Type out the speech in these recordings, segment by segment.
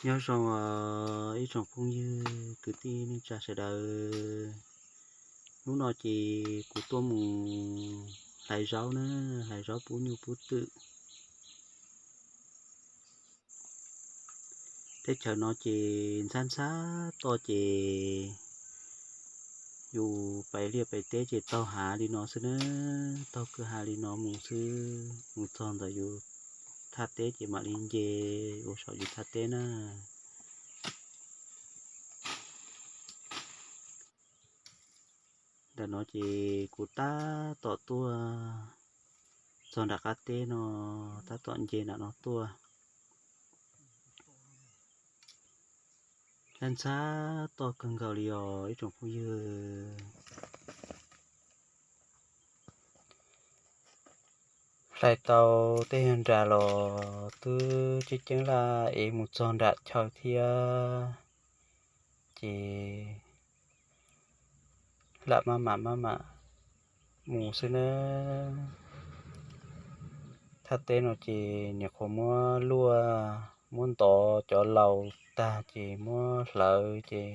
Nyob zoo os ib tsoom phooj ywg kwv tij neej tsa sawv daws. Hnub no ces kuv tuaj mus hlais zaub na, hlais zaub pub nyuj pub twm. Teb chaws no ces ntxhab ntxhab toj ces yus pais liaj pais teb ces taug hav li no xwb na, taug kwj ha li no mus xwb, mus txog ntawm yus thaj teb ces mam li nce ua saum yus thaj teb na. Ntawm no ces kuv tab tom tuaj txog nram qab teb no, tab tom nce nram no tuaj. Ntxhab ntxhab toj kawg nkaus li os ib tsoom phooj ywg. Hlais tau tej yag nras los twb ceeb ceeb laj ev mus txog nram chaw thiab, ces lam maj mam maj mam mus xwb na. Thaj teb no ces nyuam qhuav muab luaj muab ntov cov laus tag ces muab hlawv ces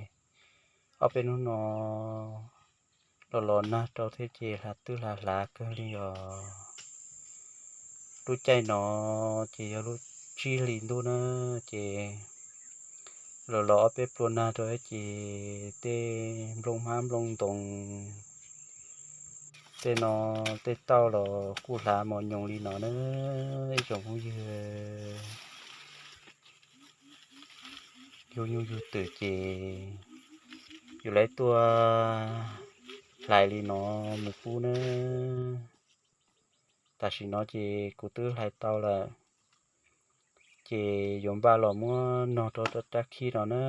ob peb hnub no los los nag rau thiab ces hlav twb hlav hlav kawg li os. Lub caij no ces yog lub tsib hlis ntuj na, ces los los ob peb pluas nag rau thiab ces tej nplooj hmab nplooj ntoos tej no tej tauj los kuj hlav mos nyoos li no na ib tsoom phooj ywg. Yug nyuj yug twm ces yus lawv tuaj hlais li no mus pub na. Tam sim no ces kuv twb hlais tau lawm, ces yuav npaj los muab nog rau rab khib no na.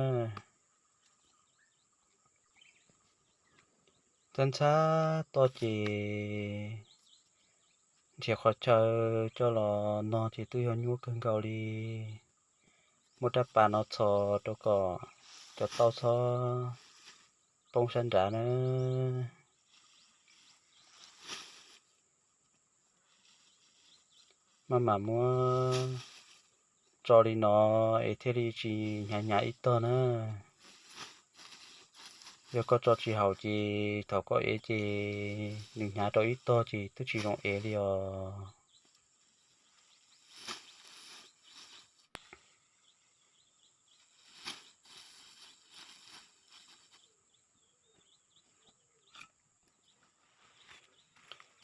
Ntxhab ntxhab toj ces nrhiav qhov chaw coj los nog ces twb yog nyuaj kawg nkaus li. Muab rab pas no txhos rau kom cov tauj txhob poob sab nrad na. Maj mam muab tso li no es thiaj li tsis hnyav hnyav ib tog na. Yog koj tso tsis haum ces thaum koj ev ces nws hnyav rau ib tog ces twb tsis zoo ev li os.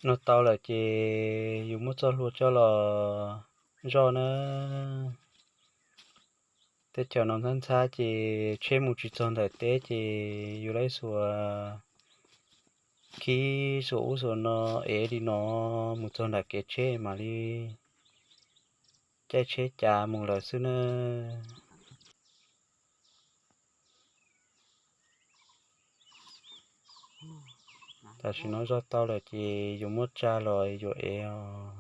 Nog tau lawm ces yus muab txoj hlua coj los zoj na. Teb chaws no ntxhab ntxhab ces tsheb mus tsis txog ntawm teb ces yus lawv xuas khib xuas ub xuas no ev li no mus txog nram kev tsheb mam li caij tsheb cav mus lawm xwb na. Tam sim no zoj tau lawm ces yuav muab tsa los yuav ev os.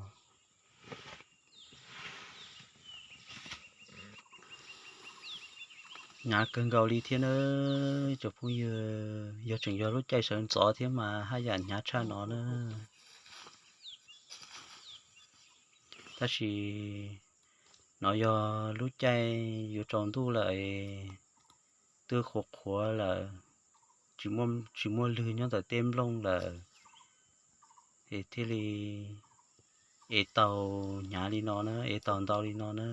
Hnyav kawg nkaus li thiab na, cov phooj ywg, yog tseem yog lub caij sawv ntxov thiab mas haj yam hnyav tshaj no na. Tab sis no yog lub caij yuav tsaus ntuj lawm, twb qhuav qhuav lawm, tsis muaj lwg nyob ntawm tej nplooj lawm, es thiaj li ev tau hnyav li no na, ev tau ntau li no na.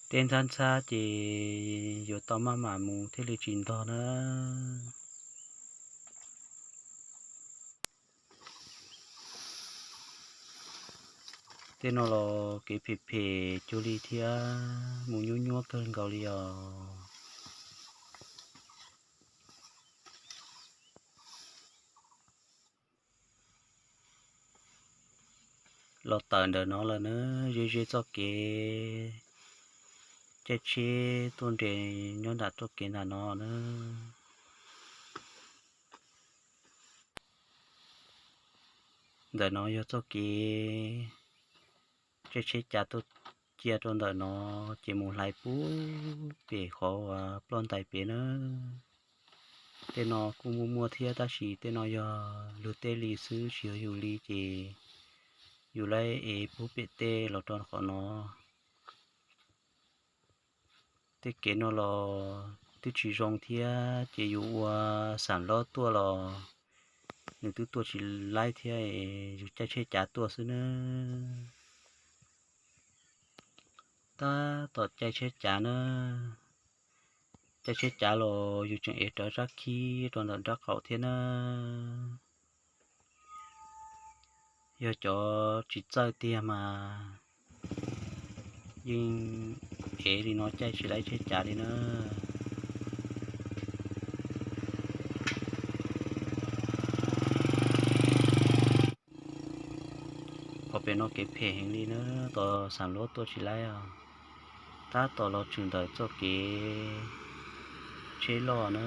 Teb ntxhab ntxhab ces yuav tau maj mam mus thiaj li tsis ntog na. Tej no los kev phem phem cuag li thiab mus nyuaj nyuaj kawg nkaus li os. Los tawm ntawm no lawm na, ze ze txoj kev caij tsheb tuaj nres nyob nram txoj kev ntawm no na. Ntawm no yog txoj kev caij tsheb cav tuaj cia rau ntawm no, ces mus hlais pub pem qhov uas ploj ntais pem na. Tej no kuj muaj muaj thiab tab sis tej no yog luag tej li xwb tsis yog yus li ces yus lawv ev pub pem tej los rau qhov no. Tej kev no los twb tsis zoo thiab ces yus ua xam lob tuaj los nws twb tuaj tsis laib thiab, yus caij tsheb cav tuaj xwb nawb. Tab tom caij tsheb cav na, caij tsheb cav los yus tseem ev rawv rab khib rau ntawm nraub qaum thiab na. Yog cov tsis txawj tiag mas yeej ev li no caij tsis laib tsheb cav li na. Qhov pem no kev phem heev li na, tos xam luab tuaj tsis laib os. Tab tom los tshwm ntawm txoj kev tsheb loj na.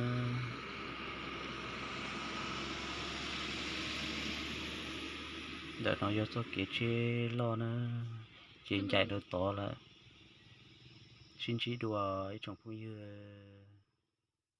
Ntawm no yog txoj kev tsheb loj na, ces ncaim rau tod lawm. Sib ntsib dua ib tsoom phooj ywg.